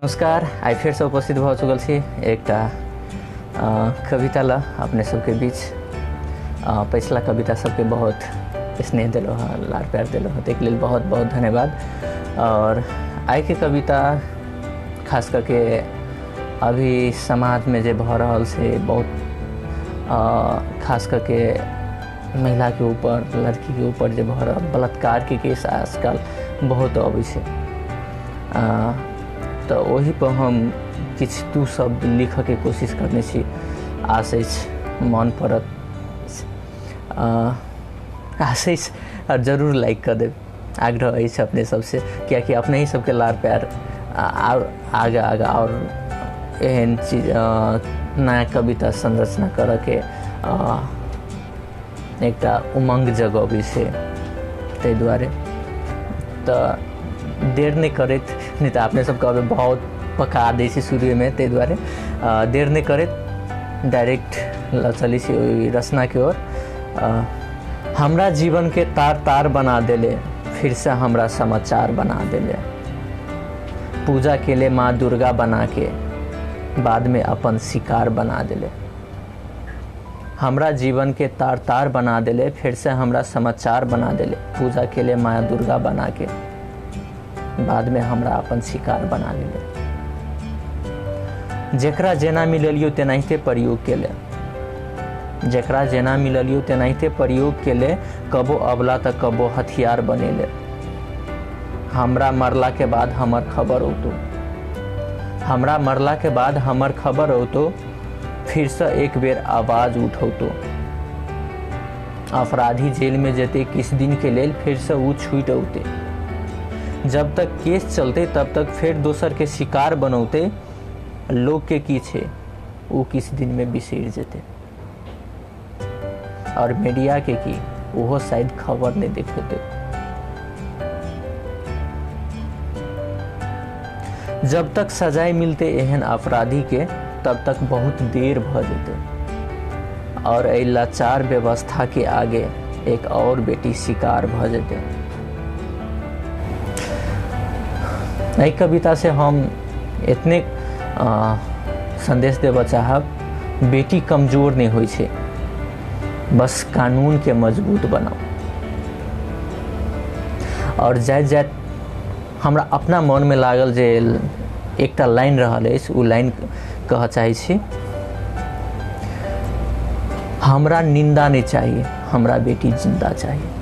नमस्कार, आइ फेरसँ उपस्थित भऽ चुकल छी एकटा कविता लऽ अपने सबके बीच। पछिला कविता सबके बहुत स्नेह देलहुँ हँ, लाड़ प्यार देलहुँ हँ, ताहिके लेल बहुत बहुत धन्यवाद। और आइके कविता खास करके अभी समाजमे जे भऽ रहल छै बहुत खास करके महिलाके ऊपर, लड़कीके ऊपर जे भऽ रहल बलात्कारके केस आजकल बहुत अबै छै, तऽ ओहिपर हम किछु दू शब्द लिखऽके कोशिश करने छी। आश अछि मन पड़त, आश अछि आओर जरूर लाइक कऽ देब, आग्रह अछि अपने सबसँ, कियाकि अपने ही सबके लाड़ प्यार आओर आगे आगे आओर एहन चीज नया कविता संरचना करऽके एकटा उमङ्ग जगबै छै, ताहि दुआरे तऽ देर नहि करैत, नहि तऽ अपने सब कहबै बहुत पका दै छै शुरुएमे, ताहि दुआरे देर नहि करैत डायरेक्ट लऽ चलै छी ओहि रचनाके ओर। हमरा जीवनके तार तार बना देले, फिरसँ हमरा समाचार बना देले, पूजा केले माँ दुर्गा बना के, बादमे अपन शिकार बना देले। हमरा जीवनके तार तार बना देले, फिरसँ हमरा समाचार बना देले, पूजा केले माँ दुर्गा बना के, बादमे हमरा अपन शिकार बना लेले। जेकरा जेना मिललियो तेनाहिते प्रयोग केले, जेकरा जेना मिललियो तेनाहिते प्रयोग केले, कबो अबला तऽ कबो हथियार बनेले। हमरा मरला के बाद हमर खबर औतो, हमरा मरला के बाद हमर खबर औतो, फिरसँ एक बेर आवाज उठौतो। अपराधी जेलमे जेतै किछु दिनके लेल, फेरसँ ओ छूटि औतै। जब तक केस चलतै तब तक फेर दोसरके शिकार बनौतै, लोकके की छै ओ किछु दिनमे बिसरि जेतै। आओर मीडियाके की, ओहो शायद खबर नहि देखेतै। जब तक सजाय मिलतै एहन अपराधीके, तब तक बहुत देर भऽ जेतै। आओर एहि लाचार व्यवस्थाके आगे एक और बेटी शिकार भऽ जेतै। एहि कविता से हम एतने संदेश देबऽ चाहब, बेटी कमजोर नहि होइ छै, बस कानूनके मजबूत बनाउ। आओर जाइत जाइत हमरा अपना मनमे लागल जे एकटा लाइन रहल अछि, ओ लाइन कहऽ चाहै छी। हमरा निन्दा नहि चाही, हमरा बेटी जिन्दा चाही।